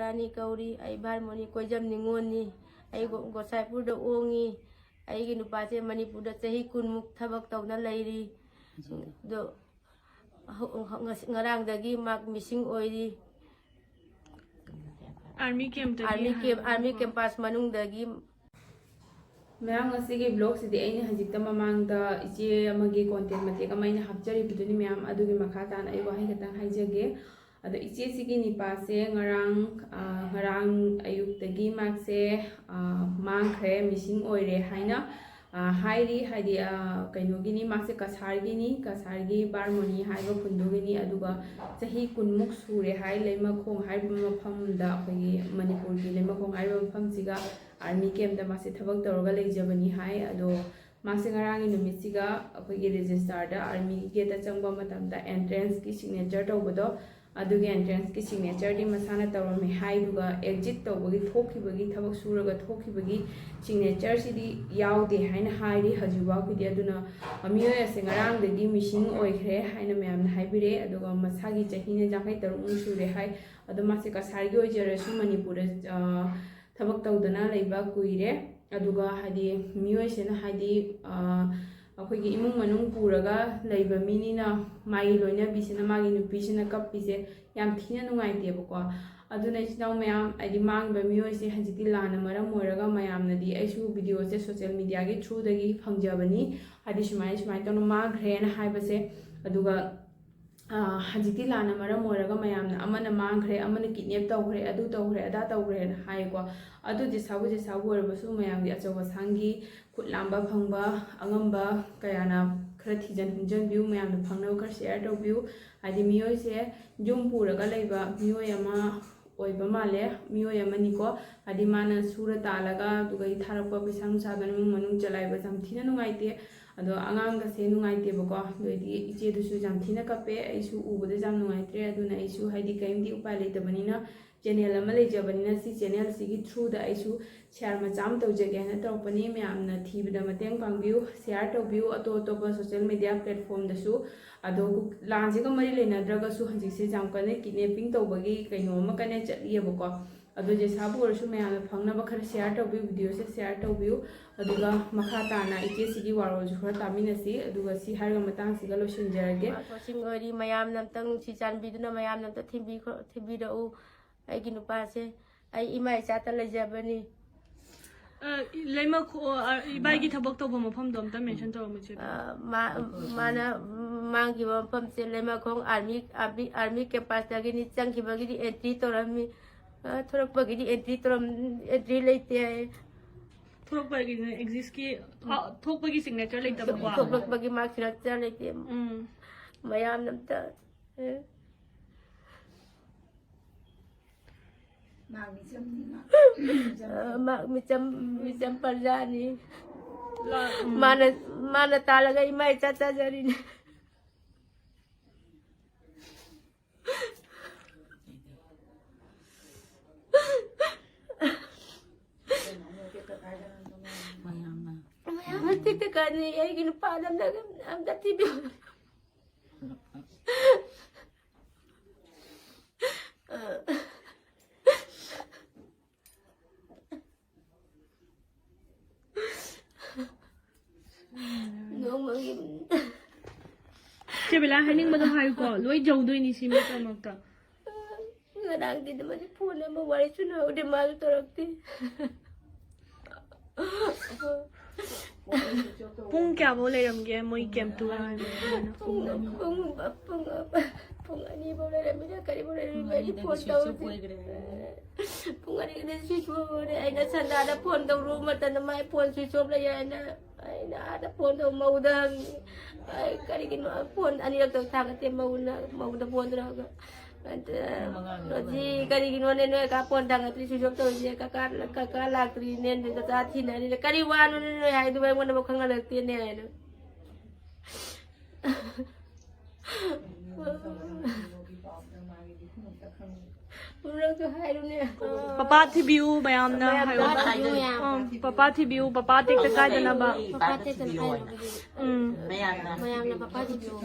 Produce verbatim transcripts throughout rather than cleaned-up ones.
ꯔꯥꯅꯤ ꯀꯧꯔꯤ꯫ ꯑꯩ ꯚꯥꯔꯃꯣꯅꯤ ꯀꯣꯏꯖꯝ ꯅꯤꯉꯣꯜꯅꯤ꯫ ꯑꯩ ꯒꯣ-, ꯒꯣꯁꯥꯏꯄꯨꯔꯗ ꯑꯣꯡꯉꯤ꯫ ꯑꯩꯒꯤ ꯅꯨꯄꯥꯁꯦ ꯃꯅꯤꯄꯨꯔꯗ ꯆꯍꯤ ꯀꯨꯟꯃꯨꯛ ꯊꯕꯛ ꯇꯧꯅ ꯂꯩꯔꯤ꯫ ꯑꯗꯣ ꯍꯧ-, ꯉꯁꯤ, ꯉꯔꯥꯡꯗꯒꯤ ꯃꯥ ꯃꯤꯁꯤꯡ ꯑꯣꯏꯔꯤ꯫ ꯑꯥꯔꯃꯤ ꯀꯦꯝꯞꯇꯒꯤ ꯑꯥꯔꯃꯤ ꯀꯦꯝ, ꯑꯥꯔꯃꯤ ꯀꯦꯝꯄꯁ ꯃꯅꯨꯡꯗꯒꯤ꯫ ꯃꯌꯥꯝ, ꯉꯁꯤꯒꯤ ꯕ꯭ꯂꯣꯒꯁꯤꯗꯤ ꯑꯩꯅ ꯍꯧꯖꯤꯛꯇ ꯃꯃꯥꯡꯗ ꯏꯆꯦ ꯑꯃꯒꯤ ꯀꯣꯟꯇꯦꯛ ꯃꯇꯦꯛ ꯑꯃ ꯑꯩꯅ ꯍꯥꯞꯆꯔꯤꯕꯗꯨꯅꯤ ꯃꯌꯥꯝ, ꯑꯗꯨꯒꯤ ꯃꯈꯥ ꯇꯥꯅ ꯑꯩ ꯋꯥꯍꯩ ꯈꯛꯇꯪ ꯍꯥꯏꯖꯒꯦ꯫ ꯑꯗꯣ ꯏꯆꯦꯁꯤꯒꯤ ꯅꯤꯄꯥꯁꯦ ꯉꯔꯥꯡ, ꯑ, ꯉꯔꯥꯡ ꯑꯌꯨꯛꯇꯒꯤ ꯃꯥꯁꯦ, ꯑ, ꯃꯥꯡꯈ꯭ꯔꯦ, ꯃꯤꯁꯤꯡ ꯑꯣꯏꯔꯦ ꯍꯥꯏꯅ, ꯑ, ꯍꯥꯏꯔꯤ꯫ ꯍꯥꯏꯗꯤ, ꯑ, ꯀꯩꯅꯣꯒꯤꯅꯤ, ꯃꯥꯁꯦ ꯀꯁꯥꯔꯒꯤꯅꯤ, ꯀꯁꯥꯔꯒꯤ ꯕꯥꯔꯃꯣꯅꯤ ꯍꯥꯏꯕ ꯈꯨꯟꯗꯨꯒꯤꯅꯤ꯫ ꯑꯗꯨꯒ ꯆꯍꯤ ꯀꯨꯟꯃꯨꯛ ꯁꯨꯔꯦ ꯍꯥꯏ ꯂꯩꯃꯈꯣꯡ ꯍꯥꯏꯔꯤꯕ ꯃꯐꯝꯗ, ꯑꯩꯈꯣꯏꯒꯤ ꯃꯅꯤꯄꯨꯔꯒꯤ ꯂꯩꯃꯈꯣꯡ ꯍꯥꯏꯔꯤꯕ ꯃꯐꯝꯁꯤꯒ ꯑꯥꯔꯃꯤ ꯀꯦꯝꯞꯇ ꯃꯥꯁꯦ ꯊꯕꯛ ꯇꯧꯔꯒ ꯂꯩꯖꯕꯅꯤ ꯍꯥꯏ꯫ ꯑꯗꯣ ꯃꯥꯁꯦ ꯉꯔꯥꯡꯒꯤ ꯅꯨꯃꯤꯠꯁꯤꯒ ꯑꯩꯈꯣꯏꯒꯤ ꯔꯦꯖꯤꯁꯇꯥꯔꯗ ꯑꯥꯔꯃꯤꯒꯤ ꯒꯦꯠꯇ ꯆꯪꯕ ꯃꯇꯝꯗ ꯑꯦꯟꯇ꯭ꯔꯦꯟꯁꯀꯤ ꯁꯤꯒꯅꯦꯆꯔ ꯇꯧꯕꯗꯣ, ꯑꯗꯨꯒꯤ ꯑꯦꯟꯇ꯭ꯔꯦꯟꯁꯀꯤ ꯁꯤꯒꯅꯦꯆꯔꯗꯤ ꯃꯁꯥꯅ ꯇꯧꯔꯝꯃꯦ ꯍꯥꯏꯗꯨꯒ ꯑꯦꯛꯖꯤꯠ ꯇꯧꯕꯒꯤ ꯊꯣꯛꯈꯤꯕꯒꯤ, ꯊꯕꯛ ꯁꯨꯔꯒ ꯊꯣꯛꯈꯤꯕꯒꯤ ꯁꯤꯒꯅꯦꯆꯔꯁꯤꯗꯤ ꯌꯥꯎꯗꯦ ꯍꯥꯏꯅ ꯍꯥꯏꯔꯤ ꯍꯧꯖꯤꯛ ꯐꯥꯎꯒꯤꯗꯤ꯫ ꯑꯗꯨꯅ ꯃꯤꯑꯣꯏ ꯑꯁꯦ ꯉꯔꯥꯡꯗꯒꯤ ꯃꯤꯁꯤꯡ ꯑꯣꯏꯈ꯭ꯔꯦ ꯍꯥꯏꯅ ꯃꯌꯥꯝꯅ ꯍꯥꯏꯕꯤꯔꯦ꯫ ꯑꯗꯨꯒ ꯃꯁꯥꯒꯤ ꯆꯍꯤꯅ ꯌꯥꯡꯈꯩ ꯇꯔꯨꯛꯃꯨꯛ ꯁꯨꯔꯦ ꯍꯥꯏ꯫ ꯑꯗꯣ ꯃꯥꯁꯦ ꯀꯁꯥꯔꯒꯤ ꯑꯣꯏꯖꯔꯁꯨ ꯃꯅꯤꯄꯨꯔꯗ, ꯑ, ꯊꯕꯛ ꯇꯧꯗꯅ ꯂꯩꯕ ꯀꯨꯏꯔꯦ꯫ ꯑꯗꯨꯒ ꯍꯥꯏꯗꯤ ꯃꯤꯑꯣꯏꯁꯤꯅ ꯍꯥꯏꯗꯤ, ꯑ, ꯑꯩꯈꯣꯏꯒꯤ ꯏꯃꯨꯡ ꯃꯅꯨꯡ ꯄꯨꯔꯒ ꯂꯩꯕ ꯃꯤꯅꯤꯅ ꯃꯥꯒꯤ ꯂꯣꯏꯅꯕꯤꯁꯤꯅ, ꯃꯥꯒꯤ ꯅꯨꯄꯤꯁꯤꯅ ꯀꯞꯄꯤꯁꯦ ꯌꯥꯝ ꯊꯤꯅ ꯅꯨꯡꯉꯥꯏꯇꯦꯕꯀꯣ꯫ ꯑꯗꯨꯅ ꯏꯆꯤꯟ ꯏꯅꯥꯎ ꯃꯌꯥꯝ, ꯍꯥꯏꯗꯤ ꯃꯥꯡꯉꯤꯕ ꯃꯤꯑꯣꯏꯁꯦ ꯍꯧꯖꯤꯛꯇꯤ ꯂꯥꯟꯅ ꯃꯔꯝ ꯑꯣꯏꯔꯒ ꯃꯌꯥꯝꯅꯗꯤ, ꯑꯩꯁꯨ ꯚꯤꯗꯤꯑꯣꯁꯦ ꯁꯣꯁꯦꯜ ꯃꯤꯗꯤꯌꯥꯒꯤ ꯊ꯭ꯔꯨꯗꯒꯤ ꯐꯪꯖꯕꯅꯤ, ꯍꯥꯏꯗꯤ ꯁꯨꯃꯥꯏꯅ ꯁꯨꯃꯥꯏꯅ ꯇꯧꯅ ꯃꯥꯡꯈ꯭ꯔꯦꯅ ꯍꯥꯏꯕꯁꯦ꯫ ꯑꯗꯨꯒ ꯑ, ꯍꯧꯖꯤꯛꯇꯤ ꯂꯥꯟꯅ ꯃꯔꯝ ꯑꯣꯏꯔꯒ ꯃꯌꯥꯝꯅ ꯑꯃꯅ ꯃꯥꯡꯈ꯭ꯔꯦ, ꯑꯃꯅ ꯀꯤꯗꯅꯦꯞ ꯇꯧꯈ꯭ꯔꯦ, ꯑꯗꯨ ꯇꯧꯈ꯭ꯔꯦ, ꯑꯗꯥ ꯇꯧꯈ꯭ꯔꯦꯅ ꯍꯥꯏꯀꯣ꯫ ꯑꯗꯨ ꯖꯤꯁꯥꯕꯨ ꯖꯤꯁꯥꯕꯨ ꯑꯣꯏꯔꯕꯁꯨ ꯃꯌꯥꯝꯒꯤ ꯑꯆꯧ ꯑꯁꯥꯡꯒꯤ ꯈꯨꯠ ꯂꯥꯝꯕ ꯐꯪꯕ ꯑꯉꯝꯕ ꯀꯌꯥꯅ ꯈꯔ ꯊꯤꯖꯟ ꯍꯨꯝꯖꯟꯕꯤꯌꯨ, ꯃꯌꯥꯝꯅ ꯐꯪꯅꯕ ꯈꯔ ꯁꯤꯌꯔ ꯇꯧꯕꯤꯌꯨ꯫ ꯍꯥꯏꯗꯤ ꯃꯤꯑꯣꯏꯁꯦ ꯌꯨꯝ ꯄꯨꯔꯒ ꯂꯩꯕ ꯃꯤꯑꯣꯏ ꯑꯃ ꯑꯣꯏꯕ ꯃꯥꯜꯂꯦ, ꯃꯤꯑꯣꯏ ꯑꯃꯅꯤꯀꯣ꯫ ꯍꯥꯏꯗꯤ ꯃꯥꯅ ꯁꯨꯔ ꯇꯥꯜꯂꯒ ꯑꯗꯨꯒ ꯊꯥꯔꯛꯄ ꯄꯩꯁꯥ ꯅꯨꯡꯁꯥꯗꯨꯅ ꯏꯃꯨꯡ ꯃꯅꯨꯡ ꯆꯂꯥꯏꯕꯁꯦ ꯌꯥꯝ ꯊꯤꯅ ꯅꯨꯡꯉꯥꯏꯇꯦ꯫ ꯑꯗꯣ ꯑꯉꯥꯡꯒꯁꯦ ꯅꯨꯡꯉꯥꯏꯇꯦꯕꯀꯣ꯫ ꯑꯗꯨ ꯑꯣꯏꯗꯤ ꯏꯆꯦꯗꯨꯁꯨ ꯌꯥꯝ ꯊꯤꯅ ꯀꯞꯄꯦ꯫ ꯑꯩꯁꯨ ꯎꯕꯗ ꯌꯥꯝ ꯅꯨꯡꯉꯥꯏꯇ꯭ꯔꯦ꯫ ꯑꯗꯨꯅ ꯑꯩꯁꯨ, ꯍꯥꯏꯗꯤ, ꯀꯔꯤꯝꯗꯤ ꯎꯄꯥꯏ ꯂꯩꯇꯕꯅꯤꯅ, ꯆꯦꯅꯦꯜ ꯑꯃ ꯂꯩꯖꯕꯅꯤꯅ, ꯁꯤ ꯆꯦꯅꯦꯜꯁꯤꯒꯤ ꯊ꯭ꯔꯨꯗ ꯑꯩꯁꯨ ꯁꯤꯌꯥꯔ ꯃꯆꯥ ꯑꯃ ꯇꯧꯖꯒꯦ ꯍꯥꯏꯅ ꯇꯧꯔꯛꯄꯅꯤ꯫ ꯃꯌꯥꯝꯅ ꯊꯤꯕꯗ ꯃꯇꯦꯡ ꯄꯥꯡꯕꯤꯌꯨ, ꯁꯤꯌꯥꯔ ꯇꯧꯕꯤꯌꯨ꯫ ꯑꯇꯣꯞ ꯑꯇꯣꯞꯄ ꯁꯣꯁꯦꯜ ꯃꯦꯗꯤꯌꯥ ꯄ꯭ꯂꯦꯠꯐꯣꯝꯗꯁꯨ, ꯑꯗꯣ ꯂꯥꯟꯁꯤꯒ ꯃꯔꯤ ꯂꯩꯅꯗ꯭ꯔꯒꯁꯨ ꯍꯧꯖꯤꯛꯁꯦ ꯌꯥꯝ ꯀꯟꯅ ꯀꯤꯗꯅꯦꯄꯤꯡ ꯇꯧꯕꯒꯤ ꯀꯩꯅꯣ ꯑꯃ ꯀꯟꯅ ꯆꯠꯂꯤꯑꯕꯀꯣ꯫ ꯑꯗꯣ ꯖꯦꯁꯥꯕꯨ ꯑꯣꯏꯔꯁꯨ ꯃꯌꯥꯝꯅ ꯐꯪꯅꯕ ꯈꯔ ꯁꯤꯌꯥꯔ ꯇꯧꯕꯤꯌꯨ, ꯚꯤꯗꯤꯑꯣꯁꯦ ꯁꯤꯌꯥꯔ ꯇꯧꯕꯤꯌꯨ꯫ ꯑꯗꯨꯒ ꯃꯈꯥ ꯇꯥꯅ ꯏꯆꯦꯁꯤꯒꯤ ꯋꯥꯔꯣꯜꯁꯨ ꯈꯔ ꯇꯥꯃꯤꯟꯅꯁꯤ꯫ ꯑꯗꯨꯒ ꯁꯤ ꯍꯥꯏꯔꯒ ꯃꯇꯥꯡꯁꯤꯒ ꯂꯣꯏꯁꯤꯟꯖꯔꯒꯦ꯫ ꯃꯥ ꯀꯣꯆꯤꯡ ꯑꯣꯏꯔꯤ, ꯃꯌꯥꯝꯅ ꯑꯝꯇꯪ ꯅꯨꯡꯁꯤ ꯆꯥꯟꯕꯤꯗꯨꯅ ꯃꯌꯥꯝꯅ ꯑꯝꯇ ꯊꯤꯟꯕꯤꯈꯣ-, ꯊꯤꯟꯕꯤꯔꯛꯎ꯫ ꯑꯩꯒꯤ ꯅꯨꯄꯥꯁꯦ ꯑꯩ ꯏꯃꯥ ꯏꯆꯥꯇ ꯂꯩꯖꯕꯅꯤ꯫ ꯑ, ꯏ-, ꯂꯩꯃꯈꯣ-, ꯑ, ꯏꯕꯥꯏꯒꯤ ꯊꯕꯛ ꯇꯧꯕ ꯃꯐꯝꯗꯣ ꯑꯝꯇ ꯃꯦꯟꯁꯟ ꯇꯧꯔꯝꯃꯨ, ꯏꯆꯦ꯫ ꯑ, ꯃꯥ-, ꯃꯥꯅ, ꯃꯥꯡꯈꯤꯕ ꯃꯐꯝꯁꯦ ꯂꯩꯃꯈꯣꯡ ꯑꯥꯔꯃꯤ, ꯑꯥꯔꯃꯤ, ꯑꯥꯔꯃꯤ ꯀꯦꯝꯄꯁꯇꯒꯤꯅꯤ꯫ ꯆꯪꯈꯤꯕꯒꯤꯗꯤ ꯑꯦꯟꯇ꯭ꯔꯤ ꯇꯧꯔꯝꯃꯤ꯫ ꯑ, ꯊꯣꯔꯛꯄꯒꯤꯗꯤ ꯑꯦꯟꯇ꯭ꯔꯤ ꯇꯧꯔꯝ-, ꯑꯦꯟꯇ꯭ꯔꯤ ꯂꯩꯇꯦ ꯍꯥꯏꯌꯦ꯫ ꯊꯣꯛꯂꯛꯄꯒꯤꯅꯦ, ꯑꯦꯛꯖꯤꯁꯀꯤ, ꯊꯣ-, ꯊꯣꯛꯄꯒꯤ ꯁꯤꯒꯅꯦꯆꯔ ꯂꯩꯇꯕꯀꯣ꯫ ꯊꯣꯛꯂꯛꯄꯒꯤ ꯃꯥꯔꯛ ꯁꯤꯒꯅꯦꯆꯔ ꯂꯩꯇꯦ꯫ ꯎꯝ꯫ ꯃꯌꯥꯝꯅ ꯑꯝꯇ, ꯑꯦ꯫ ꯃꯥ ꯃꯤꯆꯝꯅꯤ, ꯃꯥ꯫ ꯃꯤꯆꯝ꯫ ꯑ, ꯃꯥ ꯃꯤꯆꯝ, ꯃꯤꯆꯝ ꯄ꯭ꯔꯖꯥꯅꯤ꯫ ꯂꯥ-, ꯎꯝ꯫ ꯃꯥꯅ, ꯃꯥꯅ ꯇꯥꯜꯂꯒ ꯏꯃꯥ ꯏꯆꯥ ꯆꯥꯖꯔꯤꯅꯤ꯫ ꯃꯌꯥꯝꯅ꯫ ꯃꯌꯥꯝꯅ ꯇꯤꯛꯇ ꯀꯥꯟꯅꯩ꯫ ꯑꯩꯒꯤ ꯅꯨꯄꯥꯗ ꯑꯝꯇ, ꯑꯝꯇ ꯊꯤꯕꯤꯌꯨ꯫ ꯅꯣꯡꯃꯒꯤ ꯆꯦ ꯕꯦꯂꯥ, ꯍꯥꯏꯅꯤꯡꯕꯗꯣ ꯍꯥꯏꯌꯨꯀꯣ, ꯂꯣꯏ ꯌꯧꯗꯣꯏꯅꯤ ꯁꯤ ꯃꯤ ꯄꯨꯝꯅꯃꯛꯇ꯫ ꯉꯔꯥꯡꯗꯤ ꯑꯗꯨꯃꯥꯏꯅ ꯐꯣꯟ ꯑꯃ ꯋꯥꯔꯤ ꯁꯥꯟꯅꯍꯧꯗꯦ, ꯃꯥꯁꯨ ꯇꯧꯔꯛꯇꯦ꯫ ꯄꯨꯡ ꯀꯌꯥꯐꯧ ꯂꯩꯔꯝꯒꯦ ꯃꯣꯏ ꯀꯦꯝꯞꯇꯨ ꯍꯥꯏꯕꯅꯤ? ꯄꯨꯡ, ꯄꯨꯡ, ꯄꯨꯡ, ꯄꯨꯡ ꯑꯅꯤꯐꯧ ꯂꯩꯔꯝꯃꯤꯅ ꯀꯔꯤꯐꯧ ꯂꯩꯔꯝꯃꯤ? ꯑꯩꯗꯤ ꯐꯣꯟ ꯇꯧꯗꯦ꯫ ꯄꯨꯡ ꯑꯅꯤꯗ switch off ꯑꯣꯏꯔꯦ꯫ ꯑꯩꯅ ꯁꯟꯗꯥꯗ ꯐꯣꯟ ꯇꯧꯔꯨꯕ ꯃꯇꯝꯗ ꯃꯥꯏ ꯐꯣꯟ switch off ꯂꯩ ꯍꯥꯏꯅ ꯑꯩꯅ ꯑꯥꯗ ꯐꯣꯟ ꯇꯧ ꯃꯧꯗ ꯍꯪꯉꯤ꯫ ꯑꯩ ꯀꯔꯤꯒꯤꯅꯣ ꯐꯣꯟ ꯑꯅꯤꯔꯛ ꯇꯧ ꯊꯥꯡꯒꯠꯇꯦ ꯃꯧꯅ, ꯃꯧꯗ ꯐꯣꯟ ꯇꯧꯔꯒ꯫ ꯑꯗ ꯃꯉꯥꯡꯒꯤ ꯔꯣꯖꯤ, ꯀꯔꯤꯒꯤꯅꯣꯅꯦ ꯅꯣꯏ ꯀꯥ ꯐꯣꯟ ꯊꯥꯡꯒꯠꯇ꯭ꯔꯤ, switch off ꯇꯧꯔꯤꯁꯦ? ꯀꯀꯥ, ꯀꯀꯥ ꯂꯥꯛꯇ꯭ꯔꯤꯅꯦ, ꯅꯣꯏ ꯀꯀꯥ ꯊꯤꯅꯔꯤꯅꯦ꯫ ꯀꯔꯤ ꯋꯥꯅꯣꯅꯦ ꯅꯣꯏ ꯍꯥꯏꯗꯨꯕꯨ ꯑꯩꯉꯣꯟꯗꯐꯥꯎ ꯈꯪꯍꯜꯂꯛꯇꯦꯅꯦ ꯍꯥꯏꯅ꯫ ꯅꯪꯁꯨ ꯍꯥꯏꯔꯨꯅꯦ꯫ ꯄꯄꯥ ꯊꯤꯕꯤꯌꯨ ꯃꯌꯥꯝꯅ ꯍꯥꯏꯌꯣ꯫ ꯄꯄꯥ ꯊꯤꯕꯤꯌꯨ ꯃꯌꯥꯝ꯫ ꯎꯝ, ꯄꯄꯥ ꯊꯤꯕꯤꯌꯨ, ꯄꯄꯥ ꯇꯦꯛꯇ ꯀꯥꯏꯗꯅꯕ꯫ ꯄꯄꯥ ꯇꯦꯛꯇ ꯀꯥꯏꯗꯅꯕ꯫ ꯎꯝ꯫ ꯃꯌꯥꯝꯅ ꯄꯄꯥ ꯊꯤꯕꯤꯌꯨ꯫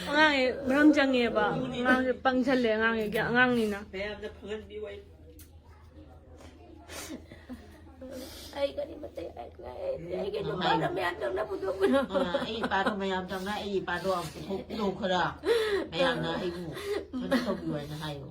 ꯑꯉꯥꯡꯁꯦ ꯃꯔꯝ ꯆꯪꯉꯦꯕ꯫ ꯑꯉꯥꯡꯁꯦ ꯄꯪꯁꯜꯂꯦ, ꯑꯉꯥꯡꯁꯦ, ꯑꯉꯥꯡꯅꯤꯅ꯫ ꯑꯩ ꯀꯔꯤꯃꯇ ꯍꯥꯏꯔꯛꯇ꯭ꯔꯦ꯫ ꯑꯩ, ꯑꯩꯒꯤ ꯅꯨꯄꯥꯅ ꯃꯌꯥꯝ ꯇꯧꯅ ꯄꯨꯊꯣꯛꯄꯅꯣ꯫ ꯑ, ꯑꯩ ꯏꯄꯥꯗꯣ ꯃꯌꯥꯝ ꯇꯧꯅ ꯑꯩ ꯏꯄꯥꯗꯣ ꯑꯃꯨꯛ ꯄꯨꯊꯣꯛꯄꯤꯔꯣ ꯈꯔ꯫ ꯃꯌꯥꯝꯅ ꯑꯩꯕꯨ ꯀꯩꯅꯣ ꯇꯧꯕꯤꯌꯨ ꯍꯥꯏꯅ ꯍꯥꯏꯌꯣ꯫